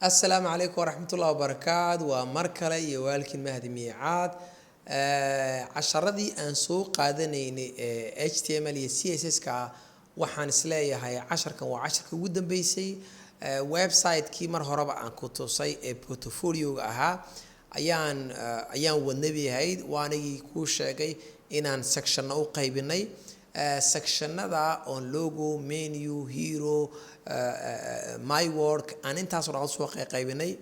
Asalaamu calaykum waraxmatullahi wabarakaatu. Waa mar kale iyo waalkiin Mahdi Miicaad. Casharadii aan soo qaadanaynay ee HTML iyo CSS ka, waxaan isleeyahay casharkan waa casharka ugu dambeysay. Website-kii mar horeba aan ku tusay ee portfolio-ga ahaa ayaan wadnabi ahayd. Waanigii kuu sheegay inaan sectionna u qaybinay, sectionada on logo, menu, hero, my work, aan intaasoo dhan soo qaybinay.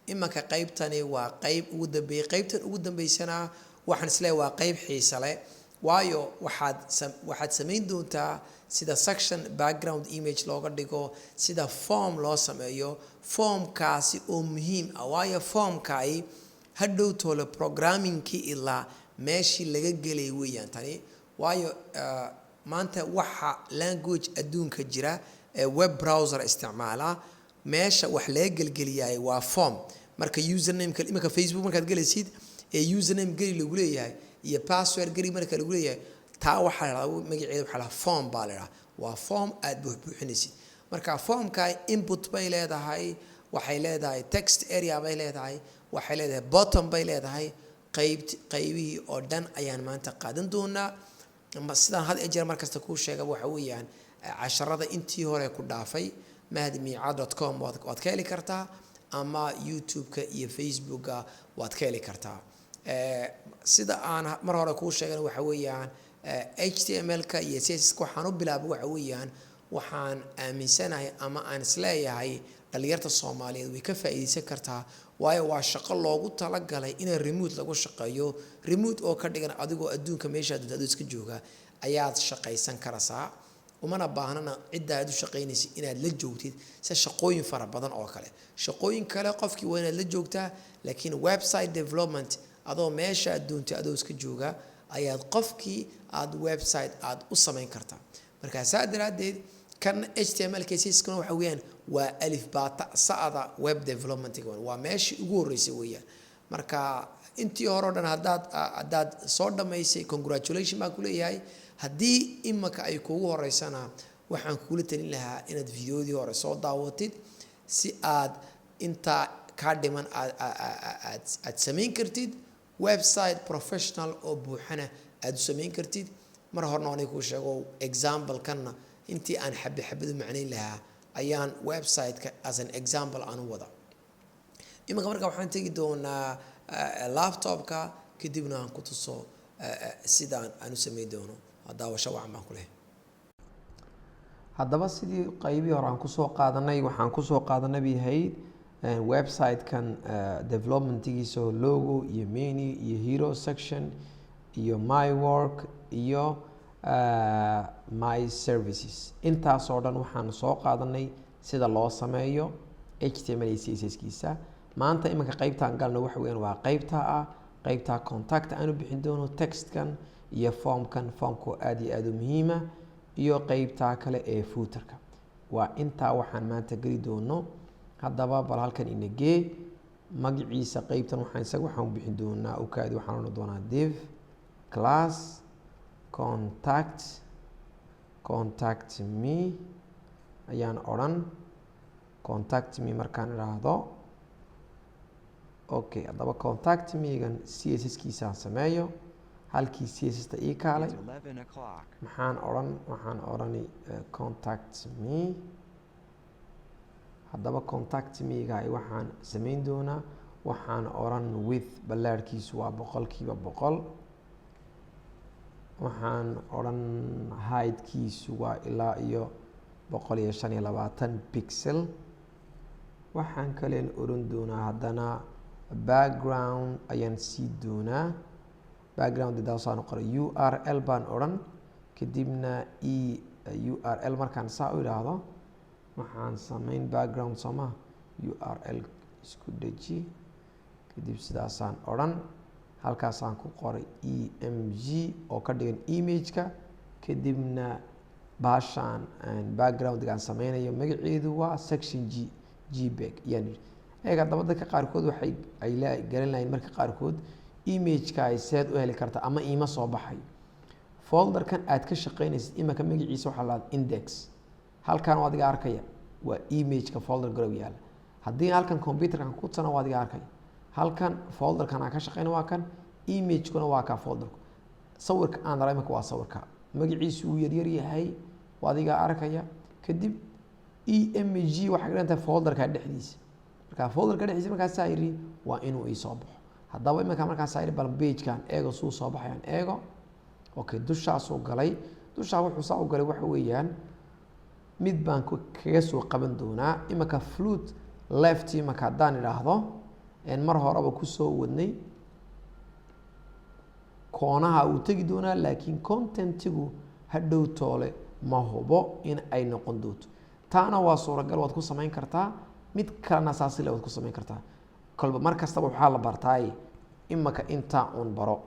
Imanka qaybtani waa qayb ugu dambeeyay. Qaybtan ugu dambeysana waxaan isleeyahay waa qayb xiise leh, waayo waxaad samayn doontaa sida section background image looga dhigo, sida form loo sameeyo, formkaasi oo muhiim ah, waayo formkaai hadhow toole programmingkii ilaa meeshii laga gelay weeyaan tani. Waayo maanta waxa language adduunka jira ee web browser isticmaala, meesha wax laga gelgeliyaay waa form. Marka usernameka iminka Facebook markaad gelaysid ee username geli lagu leeyahay iyo password geli marka lagu leeyahay, taa waxaa la dhahdaa, magaceeda waxaa la form baa la dhahaa. Waa form aad buuxbuuxinaysid. Marka formka input bay leedahay, waxay leedahay text area bay leedahay, waxay leedahay button bay leedahay. Qaybt qaybihii oo dhan ayaan maanta qaadan doonaa. Sidaan had iyo jeer markasta kuu sheega, waxa weeyaan casharada intii hore ku dhaafay mahdimiicaad.com waad ka heli kartaa, ama YouTube-ka iyo Facebook-a waad ka heli kartaa. Sida aan mar hore kuu sheegana, waxa weeyaan HTML-ka iyo CSS-ka waxaan u bilaabay waxa weeyaan waxaan aaminsanahay ama aan isleeyahay dhalinyarta Soomaaliyeed way ka faa'iideysan kartaa, waayo waa shaqo loogu talagalay in remote lagu shaqeeyo. Remote oo ka dhigan adigoo adduunka meeshaa doonta adoo iska jooga ayaad shaqaysan karaysaa, umana baahnana cidda aad u shaqaynaysid inaad la joogtid, sida shaqooyin fara badan oo kale. Shaqooyin kale qofkii waa inaad la joogtaa, laakiin website development adoo meesha aad doontay adoo iska jooga ayaad qofkii aad website aad u samayn kartaa. Marka saa daraaddeed kan HTML css-kuna waxa weeyaan waa alif baata sa'da web development, waa meeshii ugu horreysay weeyaan. Marka intii hore o dhan haddaad soo dhammaysay, congratulation baan ku leeyahay. Haddii imaka ay kugu horeysana, waxaan kugula talin lahaa inaad videodii hore soo daawatid si aad intaa kaa dhiman aad samayn kartid website professional oo buuxana aad u samayn kartid. Mar horena aniga kuu sheego, example-kanna intii aan xabi xabadu macnayn lahaa ayaan website-ka as an example aan u wada. Iminka marka waxaan tegi doonaa laptopka, kadibna aan ku tuso sidaan aan u samayn doono. Daawasho wacan baan ku leh. Haddaba sidii qaybihii hore aan kusoo qaadanay, waxaan kusoo qaadanay bay ahayd website-kan developmentigiisa oo logo iyo menu iyo hero section iyo my work iyo my services, intaasoo dhan waxaan soo qaadanay sida loo sameeyo HTML iyo CSS kiisa. Maanta iminka qeybtaan galno waxa weyaan waa qeybta ah, qeybta contact aan u bixin doono, textkan iyo formkan, formkoo aada iyo aada u muhiima, iyo qeybtaa kale ee footerka. Waa intaa waxaan maanta geli doono. Haddaba bal halkan inagee magaciisa qeybtan waxaan isaga waxaan u bixin doonaa, ukaadi, waxaan odhan doonaa div class contact, contact me ayaan odhan. Contact me markaan idhaahdo, okay. Haddaba contact me-gan CSS kiisaan sameeyo. Halkii CSS ta ii kaalay. It's 11 o'clock. Maxaan odhan? Waxaan odhani contact me. Haddaba contact me-ga waxaan samayn doonaa, waxaan odhan width, ballaarhkiisu waa 100%. Waxaan odhan heightkiisu waa ilaa iyo 125 pixel. Waxaan kaleen odhan doonaa haddana background ayaan sii doonaa. Background daasaan qoray, URL baan odhan, kadibna e URL. Markaan saa u idhaahdo, waxaan samayn background sooma, URL isku deji, kadib sidaasaan odhan. Halkaasaan ku qoray IMG oo ka dhigan image-ka. Kadibna baashaan backgroundgaan sameynayo magaceedu waa section g jpeg yaan. Eeg haddaba, dadka qaarkood waxay ay la garan lahayn marka qaarkood image-ka ay seed u heli karta ama iima soo baxay. Folderkan aad ka shaqeynaysid imanka magaciisa waxaa la index. Halkan oo adiga arkaya waa image-ka folder garow yaala. Haddii halkan computerkan ku tana, waa adiga arkay, halkan folderkan aan ka shaqeyna waa kan, imagekuna waa kaa folderku. Sawirka aan raba imika waa sawirka magaciisu uu yaryar yahay, waa adiga arkaya. Kadib img waxay ka dhigan tahay folderka dhexdiisa. Marka folderka dhexdiisa markaasaa yidhi, waa inuu iisoo baxo. Haddaba iminka markaasaa yidhi, bal pagekan eego suu soo baxayaan eego. Okay, dushaasuu galay. Dushaa wuxuu saa u galay waxa weeyaan, mid baan kaga soo qaban doonaa iminka. Float left iminka haddaan idhaahdo, mar horeba kusoo wadnay, koonaha uu tegi doonaa, laakiin contentigu hadhow toole ma hubo in ay noqon doonto. Taana waa suuragal, waad ku samayn kartaa. Mid kalena saasile waad ku samayn kartaa. Kolba mar kastaba waxaa la bartaay, imaka intaa uun baro.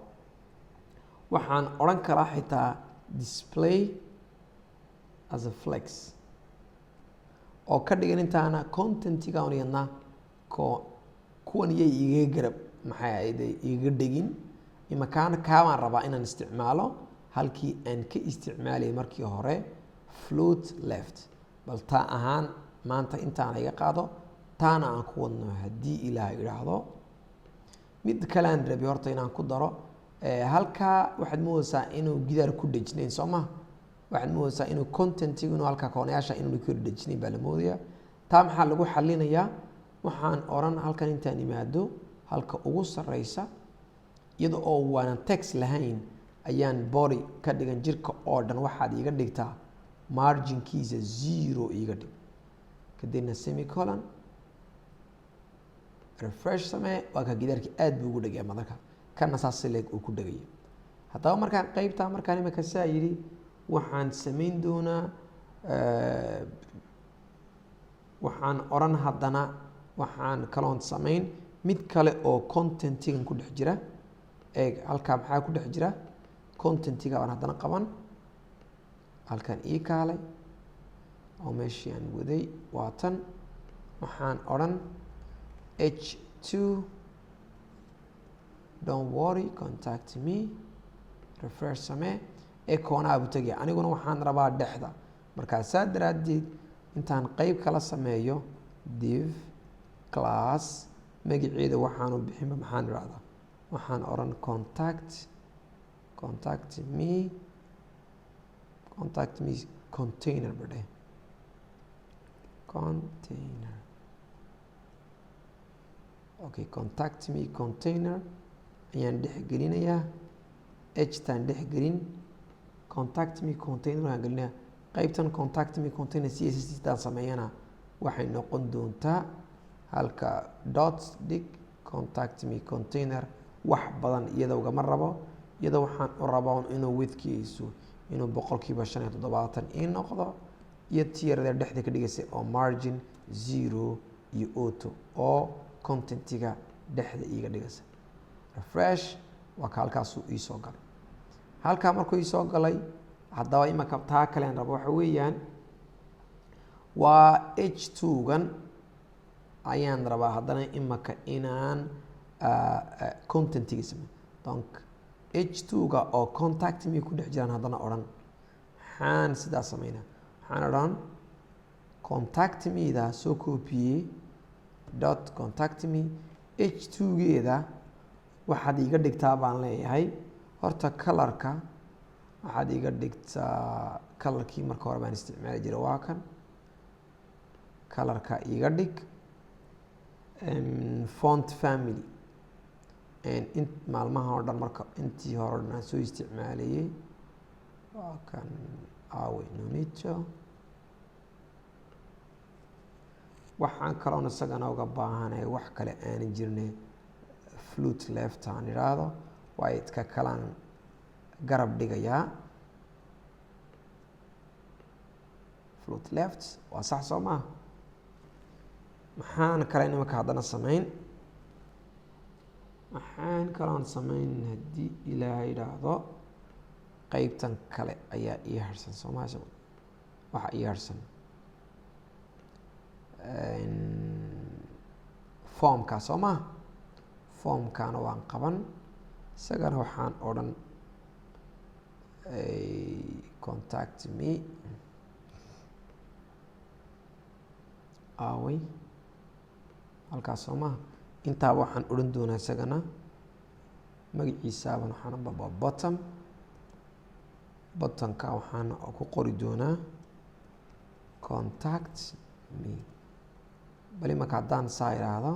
Waxaan odhan karaa xitaa display as a flex, oo ka dhigan intaana contentiga un iyadna ko kuwan yay igaga garab, maxay ahayde, igaga dhegin. Imakaana kaabaan rabaa inaan isticmaalo halkii aan ka isticmaalayay markii hore float left. Bal taa ahaan maanta intaan iga qaado, taana aan ku wadno haddii Ilaah idhaahdo. Mid kalean rabi horta inaan ku daro halkaa. Waxaad moodaysaa inuu gidaar ku dhejinayn, soo ma? Waxaad moodaysaa inuu contentigu inuu halkaa koonayaasha inuuna ku dhejinayn baa la moodayaa. Taa maxaa lagu xalinayaa? Waxaan odhan halkan intaan imaado, halka ugu sareysa, iyada oo waanan text lahayn, ayaan body ka dhigan. Jirka oo dhan waxaad iiga dhigtaa marginkiisa 0 iiga dhig, kadibna semicolon, refresh samee. Waa ka gidaarkii aad buu ugu dhegaya madarka, kana saas leeg uu ku dhegaya. Haddaba markaan qeybtaa, markaan imika saa yidhi, waxaan samayn doonaa, waxaan odhan haddana, waxaan kaloon samayn mid kale oo contentigan ku dhex jira. Eeg halkaa maxaa ku dhex jira? Contentiga baan haddana qaban. Halkan ii kaalay oo meeshii aan waday waa tan. Waxaan odhan h2, "Don't worry, contact me." Refresh samee. Ee koonaa buu tegaya, aniguna waxaan rabaa dhexda. Markaa saa daraaddeed intaan qeyb kala sameeyo, div class magaceeda waxaanu bixinba, maxaan idhahdaa? Waxaan odhan contact me, contact me container badhe, container. Okay, contact me container ayaan dhex gelinayaa, h-taan dhex gelin. Contact me container waan gelinaya qeybtan. Contact me container CSS taan sameeyana waxay noqon doontaa halka dot dhig, contact me container. Wax badan iyada ugama rabo. Iyada waxaan u rabaa inuu widthkiisu inuu 75% ii noqdo, iyo tiyarada dhexda ka dhigaysay oo margin 0 iyo auto, oo contentiga dhexda iiga dhigaysa. Refresh, waa ka halkaasuu iisoo galay. Halkaa markuu iisoo galay, haddaba imanka taa kalen rabo waxa weeyaan waa h2-gan ayaan rabaa haddana imaka inaan contentiga samey. Donc h2-ga oo contact me ku dhex jiraan haddana odhan. Maxaan sidaa sameynaa? Waxaan odhan contact me-da soo koobiyey, dot contact me. h2-geeda waxaad iiga dhigtaa baan leeyahay horta colorka waxaad iiga dhigtaa colorkii marka hore baan isticmaali jiray, waa kan. Colorka iiga dhig. Font family in maalmaha oo dhan, marka intii hore o dhan aan soo isticmaalayay, waa kan. Awe nonito. Waxaan kaloon isagana uga baahanay wax kale aanan jirne, float left aan idhaahdo, waayo ka kalaan garab dhigayaa. Float left waa sax, soo maa? Maxaan kale imaka haddana sameyn? Waxaan kaloon sameyn, haddii Ilaahay idhaahdo, qeybtan kale ayaa ii harsan, soo maa? Waxa ii harsan formka, soo maa? Formkana waan qaban. Isagana waxaan odhan contact me. Away. Halkaas soo maha? Intaaba waxaan odhan doonaa isagana magaciisaaban waxaan baba bottom. Buttonka waxaan ku qori doonaa "contact me". Bal imanka haddaan saa idhaahdo,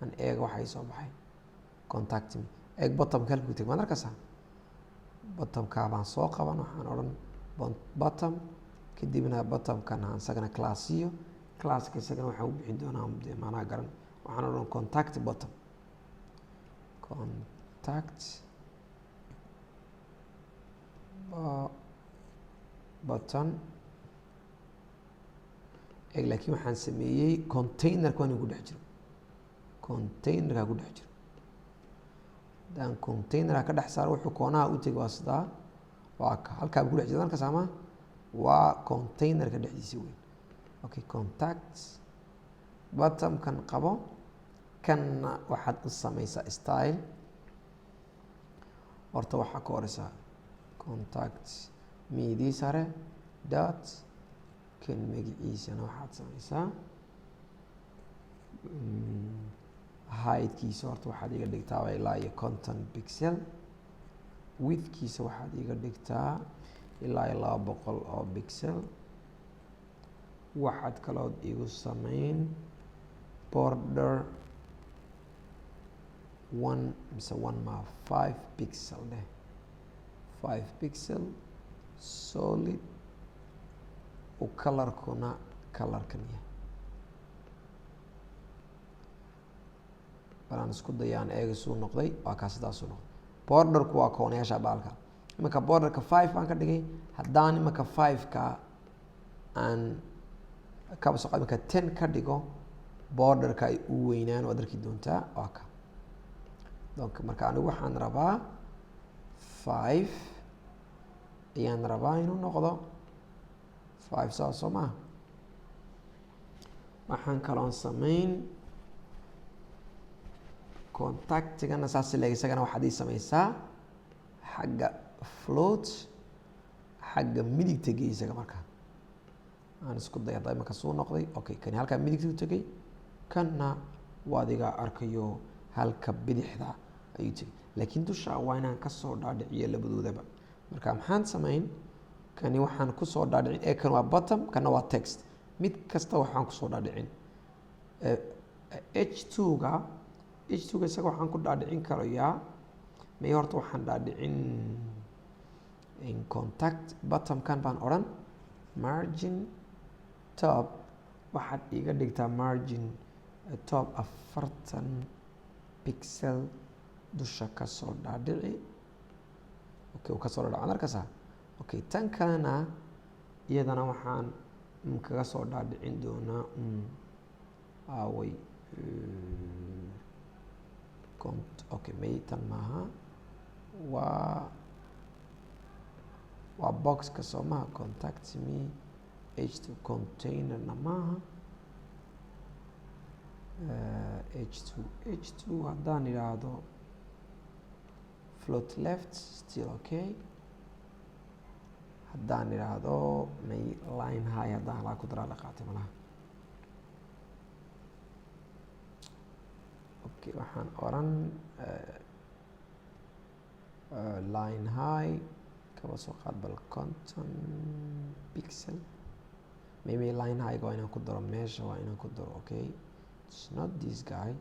aan eega waxa ii soo baxay. "Contact me". Eeg buttonka halkuu teg, maad arkaysaa? Buttonka baan soo qaban, waxaan odhan bottom. Kadibna buttonkan aan isagana class siiyo. Classka isagana waxaan u bixin doonaa, dee maanaa garan, waxaan odhan contact button, contact button. Eeg, laakiin waxaan sameeyey containerka waa in ku dhex jiro, containerka ku dhex jiro. Haddaan containerka ka dhex saaro, wuxuu koonaha u tegi waa sidaa, waa ka halkaa ku dhex jiro marka saama waa containerka dhexdiisa weyn. Okay, contact buttonkan qabo. Kanna waxaad u sameysaa style. Horta waxaa ka horeysaa contact me-dii sare dot. Kan magaciisana waxaad sameysaa heightkiisa horta waxaad iga dhigtaa ilaa iyo 50 pixel. Widthkiisa waxaad iga dhigtaa ilaa iyo 200 oo pixel. Waxaad kalood igu sameyn border 1 mise 1 ma 5 pixel dheh, 5 pixel solid, u colorkuna colorkan yahay. Balaan isku dayaan eega suu noqday. Waa kaa, sidaasuu noqday. Borderku waa koonayaasha baalka. Imanka borderka 5 baan ka dhigay. Haddaan imanka 5-ka aan kaba soo imanka 10 ka dhigo, borderka ay u weynaan waad arki doontaa. Waa ka. Donc marka anigu waxaan rabaa 5 ayaan rabaa inuu noqdo, 5 saa soo maha? Waxaan kaloon sameyn contactigana saas leeg. Isagana waxaad ii sameysaa xagga float, xagga midigta gey isaga. Marka aan isku day hadda imanka suu noqday. Okay, kani halkaa midigta u tegay, kanna waa adiga arkayo, halka bidixda ayuu tegay. Laakiin dusha waa inaan kasoo dhaadhiciyo labadoodaba. Marka maxaan sameyn? Kani waxaan kusoo dhaadhicin ee kan waa button, kana waa text. Mid kasta waxaan kusoo dhaadhicin h2-ga. h2-ga isaga waxaan ku dhaadhicin karayaa may. Horta waxaan dhaadhicin contact buttonkan baan odhan margin top. Waxaad iga dhigtaa margin top 40 pixel, dusha kasoo dhaadhici. Okay, uu kasoo dhaadhaco arkaysaa. Okay, tan kalena iyadana waxaan kaga soo dhaadhicin doonaa aaway cont. Okay, may, tan maaha, waa boxka soo maha? Contact me h2 containerna maaha. h2, h2 haddaan idhaahdo float left, still okay. Haddaan idhaahdo may line high, haddaan halaa ku daraa la qaatay malaha. Okay, waxaan oran line high kaba soo qaad bal 50 pixel. Maybe line high waa inaan ku daro meesha, waa inaan ku daro. Okay, it's not this guy,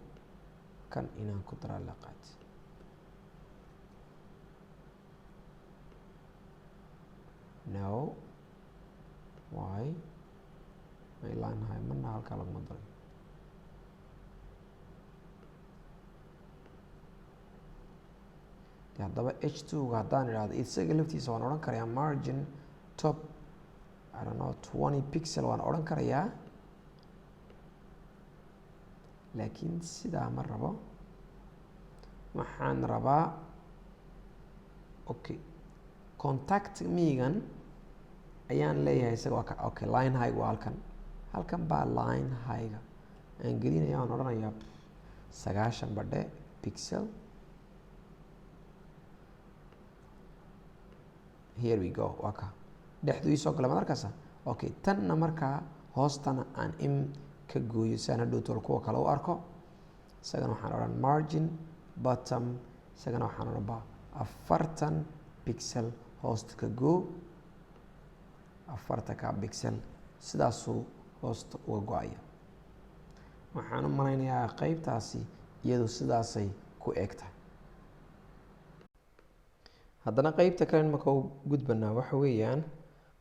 kan inaan ku daraa la qaatay. No, why may line high mana halkaa laguma daray? De haddaba h2-ga haddaan idhahdo isaga laftiisa waan odhan karayaa margin top, I don't know, 20 pixel waan odhan karayaa, laakiin sidaa ma rabo. Waxaan rabaa, okay, contact me-gan ayaan leeyahay isaga waa ka. Okay, line high waa halkan, halkan baa line high-ga aan gelinaya. Waan odhanayaa 90 badhe pixel. Here we go, waa ka dhexdu iisoo gala, maad arkaysa? Okay, tanna markaa hoostana aan Ka gooyo si aan hadhow tol kuwa kale u arko. Isagana waxaan odhan margin bottom, isagana waxaan odhan ba 40 pixel hoosta ka goo. 40-ka pixel sidaasuu hoosta uga go-aya. Waxaan u malaynayaa qeybtaasi iyadu sidaasay ku eg tahay. Haddana qeybta kale marka u gudbanaa waxa weeyaan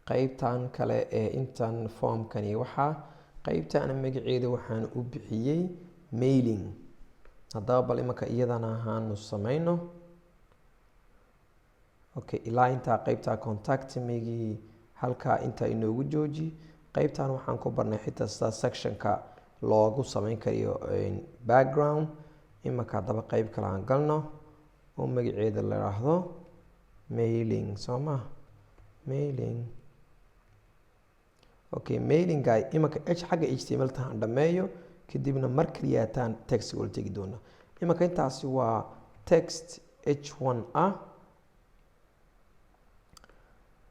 qeybtan kale ee intan formkani. Waxaa qeybtan magaceeda waxaan u bixiyey mailing. Haddaba bal imanka iyadana ahaanu sameyno. Okay, ilaa intaa qeybta contact me-gii halkaa intaa inoogu jooji. Qeybtan waxaan ku barnay xitaa sida sectionka loogu sameyn karayo background. Imanka haddaba qeyb kale aan galno oo magaceeda la idhaahdo mailing, soo ma mailing? Okay, mailinga imanka h xagga HTML ta aan dhameeyo, kadibna mar kaliyaataan textiga ula tegi doona. Imanka intaasi waa text h1 ah.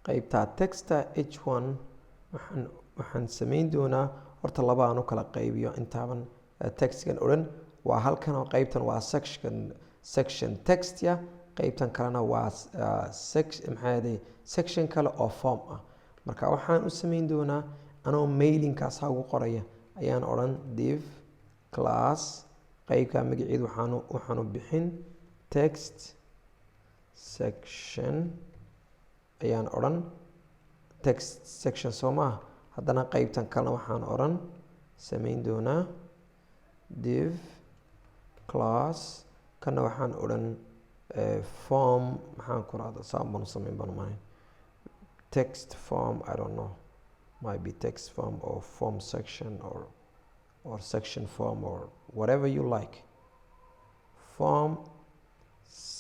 Qeybta texta h1 waxaan sameyn doonaa horta laba aan u kala qaybiyo intaaban textgan odhan. Waa halkan oo qeybtan waa section textia, qeybtan kalena waa maxaa yaday, section kale oo form ah. Marka waxaan u sameyn doonaa anoo mailingkaas ha ugu qoraya ayaan odhan div class. Qeybka magaceedu waxaanu bixin text section ayaan odhan, text section, soo maaha? Haddana qeybtan kalena waxaan odhan sameyn doonaa div class, kana waxaan odhan form. Maxaan ku rahda, saan baan u sameyn baan umahayn, text form, I don't know, might be text form or form section or section form or whatever you like. Form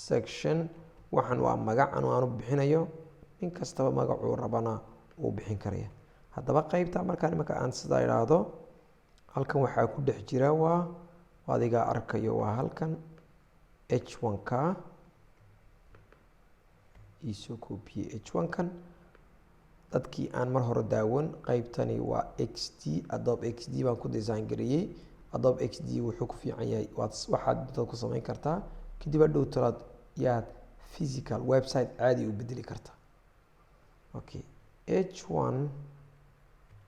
section, waxaan waa magac anu aanu bixinayo, nin kastaba magacuu rabana uu bixin karaya. Haddaba qeybta markaan imanka aan sidaa idhaahdo, halkan waxaa ku dhex jira waa adigaa arkayo, waa halkan h1 ka iisoo koobiyey h1 kan. Dadkii aan mar hore daawan, qeybtani waa XD, Adobe XD baan ku design gareeyey. Adobe XD wuxuu ku fiican yahay waad waxaad dad ku samayn kartaa, kadib hadhow talaad yaad physical website caadi u bedeli kartaa. Okay, h1,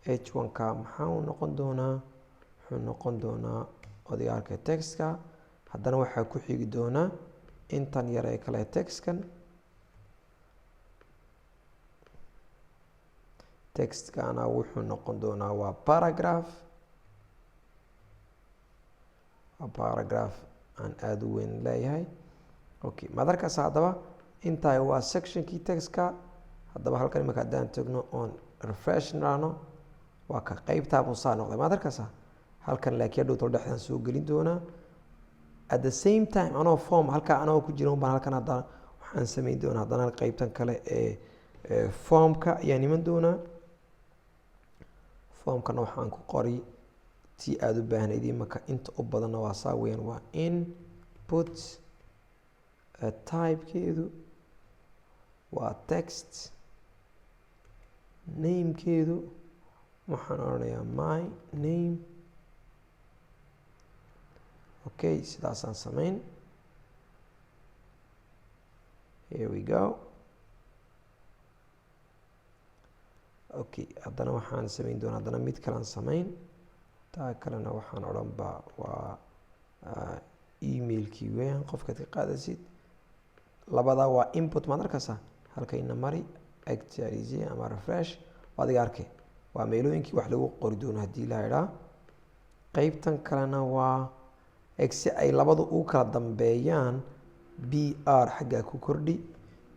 h1 ka maxaa uu noqon doonaa? Wuxuu noqon doonaa adiga arkay textka. Haddana waxaa ku xigi doonaa intan yar ee kale textkan. Textkana wuxuu noqon doonaa waa paragraph, waa paragraph aan aada u weyn leeyahay. Okay, madarkaas haddaba intaa waa sectionkii textka. Haddaba halkan imika haddaan tagno oon refresh niraahno, waa ka qeybtaabuu saa noqday madarkaasa halkan. Laakiin hadhow tol dhexdaan soo gelin doonaa. At the same time anoo form halkaa anoo ku jira baan halkan haddana waxaan sameyn doonaa haddana qeybtan kale ee formka ayaan iman doonaa. Formkana waxaan ku qori tii aada u baahnayd. Imaka inta u badanna waa saa weyaan, waa input, typekeedu waa text, namekeedu waxaan odhanayaa my name. Okay, sidaasaan sameyn. Here we go. Okay, haddana waxaan sameyn doonaa haddana mid kalean sameyn. Taa kalena waxaan odhan ba waa emailkii weeyaan qofkaad ka qaadaysid. Labadaa waa input, maad arkaysaa? Halkayna mari actualize ama refresh, adiga arkay, waa meelooyinkii wax lagu qori doono haddii la idhaa. Qeybtan kalena waa eg si ay labadu u kala dambeeyaan, br xaggaa ku kordhi,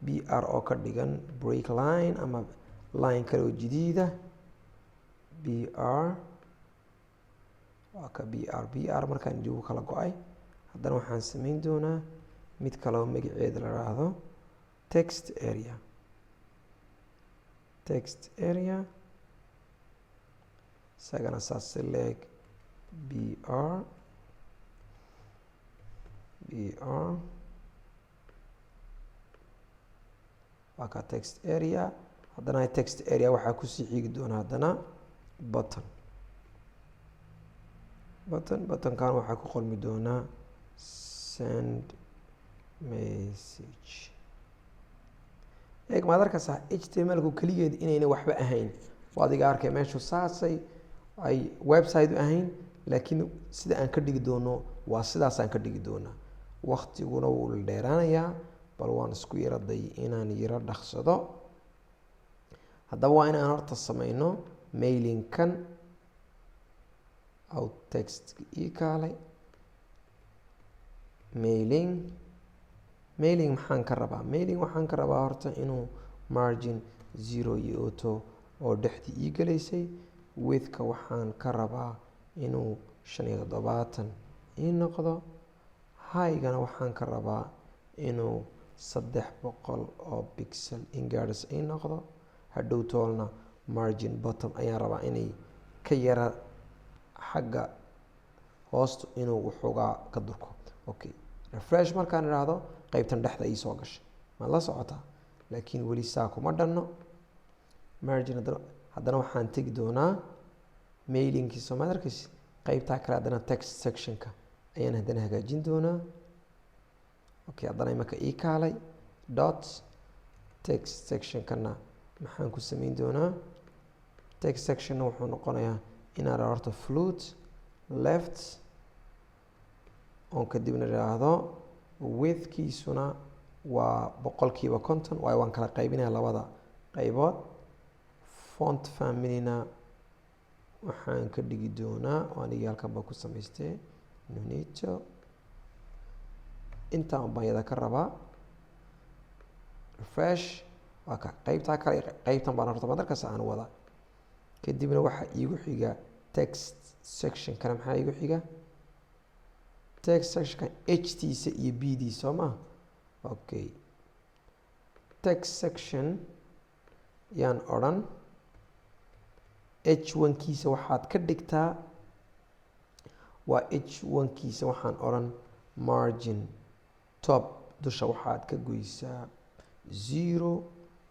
br oo ka dhigan break line ama line kale oo jadiida. br waa ka br br markaan idigu kala go-ay. Haddana waxaan sameyn doonaa mid kale oo magaceeda la raahdo text area, text area, isagana saas si leeg br br, waa ka text area. Haddana text area waxaa kusii xigi doona haddana button. Button, buttonkan waxaa ku qormi doonaa "send message". Eeg, maad arkaysaa HTML-ku keligeed inayna waxba ahayn. Waa adiga arkay meeshu saasay ay website u ahayn, laakiin sida aan ka dhigi doono waa sidaasaan ka dhigi doonaa. Waktiguna wuu la dheeraanayaa, bal waan isku yaraday inaan yaro dhaqsado. Haddaba waa inaan horta sameyno mailingkan out text ii kaalay. Mailing, mailing maxaan ka rabaa? Mailing waxaan ka rabaa horta inuu margin zero iyo auto oo dhexdii ii galaysay. Widthka waxaan ka rabaa inuu 75 ii noqdo. Height-gana waxaan ka rabaa inuu 300 oo pixel ingaadhis ii noqdo. Hadhow toolna margin bottom ayaan rabaa inay ka yara xagga hoosta, inuu waxoogaa ka durko. Okay, refresh markaan idhaahdo, qeybtan dhexda ii soo gashay, maad la socotaa? Laakiin weli saa kuma dhanno margin. Haddana waxaan tegi doonaa mailingkii, soo maad arkaysi? Qeybtaa kale haddana text sectionka ayaan haddana hagaajin doonaa. Okay, haddana imaka ii kaalay dot text sectionkana maxaan ku sameyn doonaa? Text sectionna wuxuu noqonayaa inaan horta float left oon kadibna idhaahdo widthkiisuna waa 50%, waayo waan kala qaybinaya labada qaybood. Font familyna waxaan ka dhigi doonaa, anigii halkan baa ku samaystay, Nunito. Intaan baan yada ka rabaa. Refresh, waa ka qeybtaa kale. Qeybtan baan horta madarkas aan wada. Kadibna waxaa iigu xiga text section kana. Maxaa iigu xiga text sectionka? H tiisa iyo b d, soo ma? Okay, text section yaan odhan. H one kiisa waxaad ka dhigtaa, waa h one kiisa waxaan odhan margin top, dusha waxaad ka goysaa zero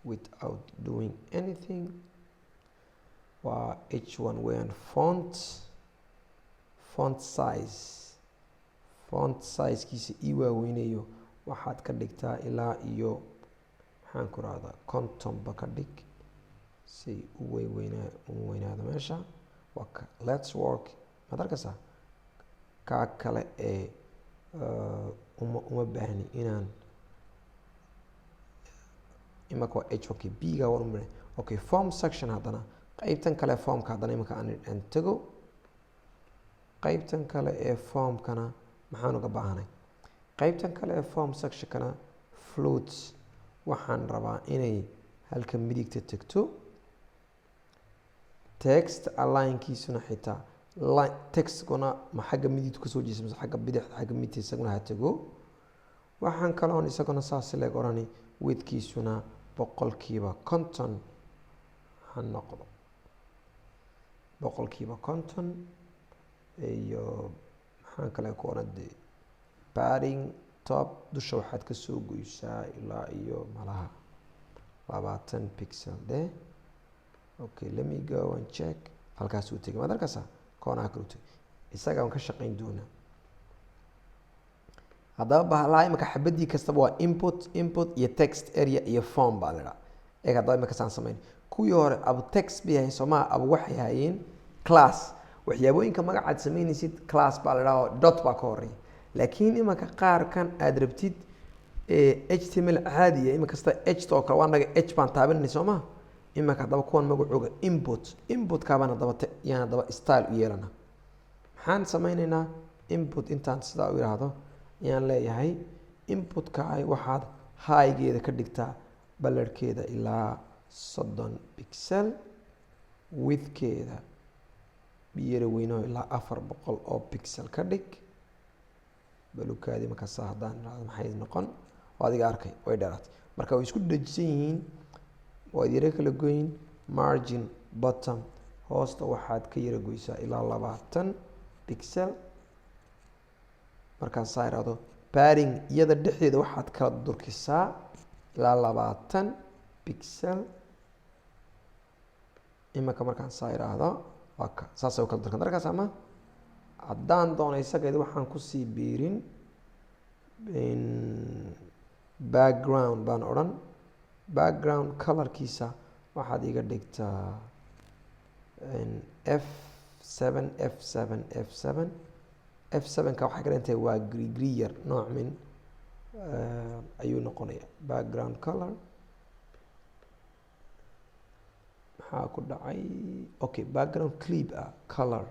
without doing anything. Waa h one weeyaan. Font size, font sizekiisa ii waaweynayo, waxaad ka dhigtaa ilaa iyo, maxaan ku rahdaa, 50ba ka dhig say u weyweynaa u weynaado meesha. Waa ka "let's work", maad arkaysaa? Kaa kale ee uma baahni inaan imaka. Waa h. Okay, b ga waan umar. Okay, form section haddana, qeybtan kale formka haddana imaka aan tago. Qeybtan kale ee formkana maxaan uga baahanay? Qeybtan kale ee form sectionkana floats waxaan rabaa inay halka midigta tegto. Text alignkiisuna xitaa textkuna ma xagga midigta kasoo jeesa mise xagga bidixda? Xagga midigta isaguna ha tego. Waxaan kaloon isaguna saas leeg odhani, widthkiisuna 50% ha noqdo, 50%. Iyo maxaan kale ku odhan de? Padding top, dusha waxaad kasoo goysaa ilaa iyo malaha 20 pixel de. Okay, let me go and check. Halkaas uu tegay, maad arkaysaa? Koonaha kale u tegay, isaga aan ka shaqayn doonaa. Haddaba bahalaha imika xabadii kastaba waa input, input iyo text area iyo form baa la idhaha. Eeg, haddaba imika saan samayn. Kuwii hore abu text bay hayn, soomaa? Abu waxay hayeen class. Waxyaabooyinka magacaad samaynaysid class baa la idhaha oo dot baa ka horeeya. Laakiin imanka qaarkan aad rabtid HTML caadiya, imika kasta h oo kale waa naga h baan taabanay, soo ma? Imanka haddaba kuwan magacooga input, inputkaabaan haddaba yaan haddaba style u yeelana. Maxaan sameyneynaa? Input intaan sidaa u yidhaahdo ayaan leeyahay inputka ay waxaad height-geeda ka dhigtaa, ballarhkeeda ilaa 30 pixel, widthkeeda yara weyno, ilaa 400 oo pixel ka dhig. Balukaadi markaasa haddaan idhahdo maxay noqon? Oo adiga arkay, way dheeraatay. Marka way isku dhejisan yihiin, waad yaro kala goyn. Margin bottom, hoosta waxaad ka yara goysaa ilaa 20 pixel. Markaan saa ihahdo, padding iyada dhexdeeda waxaad kala durkisaa ilaa 20 pixel. Imanka markaan saa idhaahdo, waa ka saasay u kala durkan, darkaas ama Haddaan doono isagayd waxaan kusii biirin background baan odhan. Background colorkiisa waxaad iga dhigtaa F7 F7 F7 F7 ka. Waxay ka dhigan tahay waa grigri yar nooc min ayuu noqonaya background color. Maxaa ku dhacay? Okay, background clip ah color.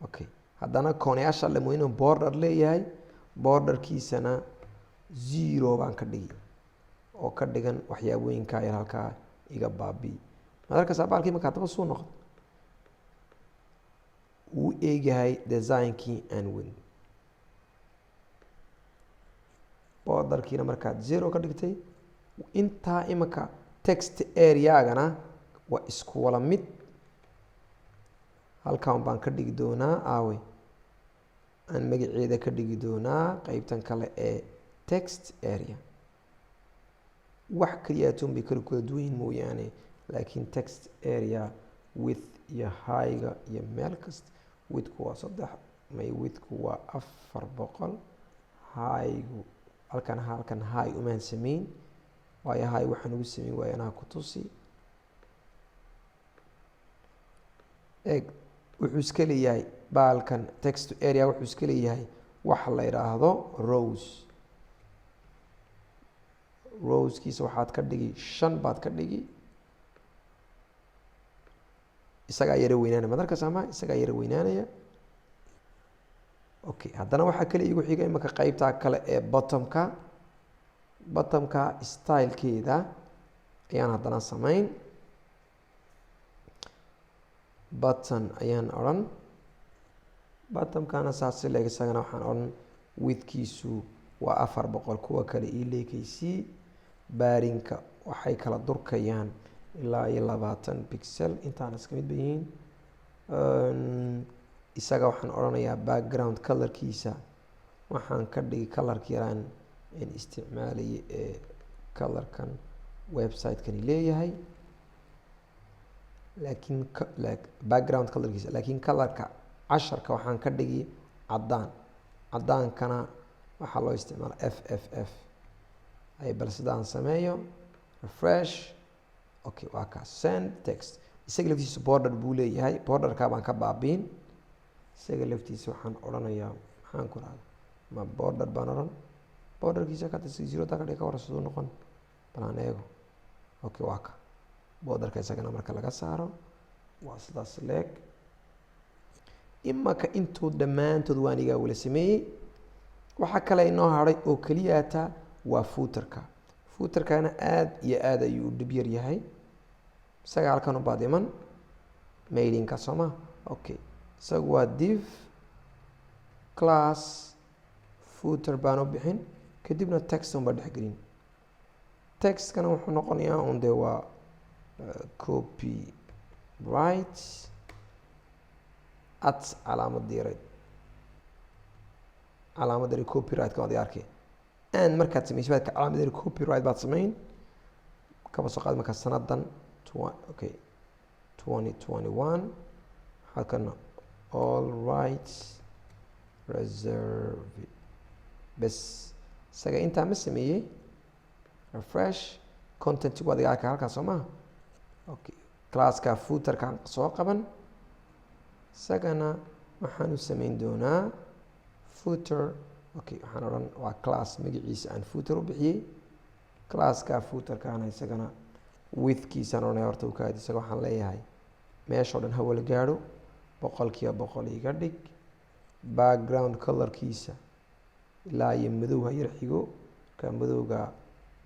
Okay, haddana koonayaasha le inuu border leeyahay, borderkiisana 0 baan ka dhigi oo ka dhigan waxyaabooyinkaa yar halkaa iga baabi'i. Maad arkaysaa baalkii marka haddaba suu noqdo wuu eegyahay designkii aan wadin. Borderkiina markaad 0 ka dhigtay intaa imanka text areagana waa isku wala mid. Halkan baan ka dhigi doonaa, aawey, aan magaceeda ka dhigi doonaa qeybtan kale ee text area. Wax kaliyaatoon bay kala kala duwan yihiin mooyaane, laakiin text area width iyo highga iyo meel kasta widthku waa 3, may widthku waa 400, highgu halkan high umaan sameyn, waayo high waxaan ugu sameyn waayo anaa ku tusi. Eeg, wuxuu iska leeyahay baalkan text area, wuxuu iska leeyahay waxa la yidhaahdo rows. Rowskiisa waxaad ka dhigi 5 baad ka dhigi, isagaa yaro weynaanaya. Maad arkaysaa ma isagaa yaro weynaanaya? Okay, haddana waxaa kale igu xiga imanka qeybtaa kale ee bottomka. Bottomka stylekeeda ayaan haddana sameyn. Button ayaan odhan, bottomkana saas si leeg. Isagana waxaan odhan widthkiisu waa 400, kuwa kale ii leekeysii. Baarinka waxay kala durkayaan ilaa iyo 20 pixel, intaana iska mid ba yihiin. Isaga waxaan odhanayaa background colorkiisa waxaan ka dhigi colorka yaraan in isticmaalayay ee colorkan website-kani leeyahay, laakiin background colorkiisa, laakiin colorka casharka waxaan ka dhigi caddaan. Caddaankana waxaa loo isticmaala F F F. Ay bal sidaan sameeyo, refresh. Okay, waa kaas. Send text, isaga laftiisa border buu leeyahay, borderkaa baan ka baabiin. Isaga laftiisa waxaan odhanayaa, maxaan ku rahda, ma border baan odhan, borderkiisa ka 0 taa ka dhig, ka war siduu noqon, bal aan eego. Okay, waa ka borderka isagana marka laga saaro waa sidaas leeg. Imaka intood dhammaantood waan igaa wala sameeyey. Waxaa kale inoo hadhay oo keliyaata waa footerka. Footerkana aad iyo aad ayuu u dhib yar yahay. Isaga halkan ubaad iman mailinka soo ma? Okay, isagu waa div class footer baan u bixin, kadibna text un baa dhexgelin. Textkana wuxuu noqonayaa un dee waa copy right at calaamad yareyd, calaamad yare copyright-ka waad arkay and markaad sameysay baad calaamad yare copyright baad samayn. Kaba soo qaad markaa sanadan okay, 2021, halkan all rights reserve bes. Isaga intaa ma sameeyey? Refresh, content waad iga arkaa halkaas soo maha? Okay, classka footerkan soo qaban, isagana waxaan u sameyn doonaa footer. Okay, waxaan odhan waa class magaciisa aan footer u bixiyey. Classka footerkaana isagana widthkiisaan odhanaya horta ukaadi. Isaga waxaan leeyahay meesha o dhan hawala gaadho, 100% iga dhig. Background colorkiisa ilaa iyo madow ha yar xigo. Marka madowga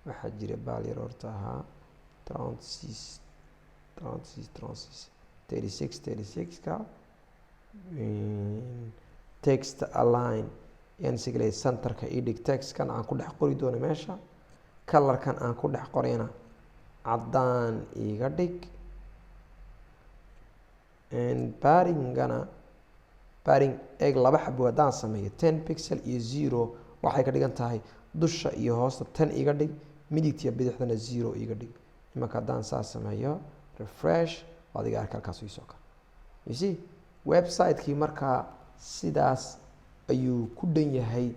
waxaa jira baal yar horta ahaa 36 36 36 36 36 ka. Text align yaan isaga leeyahay, centerka ii dhig textkan aan ku dhex qori doono meesha. Colorkan aan ku dhex qorayna caddaan iga dhig. Paddingana, padding eeg, laba xabo haddaan sameeyo 10 pixel iyo 0, waxay ka dhigan tahay dusha iyo hoosta 10 iga dhig, midigta iyo bidixdana 0 iga dhig. Imanka haddaan saas sameeyo, refresh, waad iga arka halkaas iisoo kale. You see, website-kii markaa sidaas ayuu ku dhan yahay.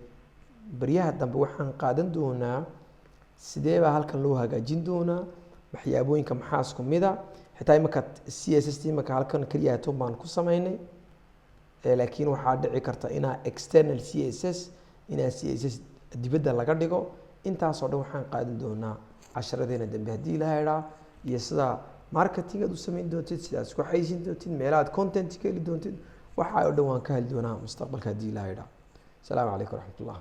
Baryaha dambe waxaan qaadan doonaa sidee baa halkan loo hagaajin doonaa, waxyaabooyinka maxaa isku mida. Xitaa imaka CSS t imaka halkan keliya tun baan ku sameynay, laakiin waxaa dhici karta inaa external CSS, inaa CSS dibadda laga dhigo. Intaasoo dhan waxaan qaadan doonaa casharadeena dambe haddii Ilaha idhaa, iyo sida marketing aad u samayn doontid, sidaad isku xaysin doontid, meelahaad content ka heli doontid. Waxa oo dhan waan ka heli doonaa mustaqbalka haddii Ilaha idhaa. Asalaamu calaykum waraxmat ullah.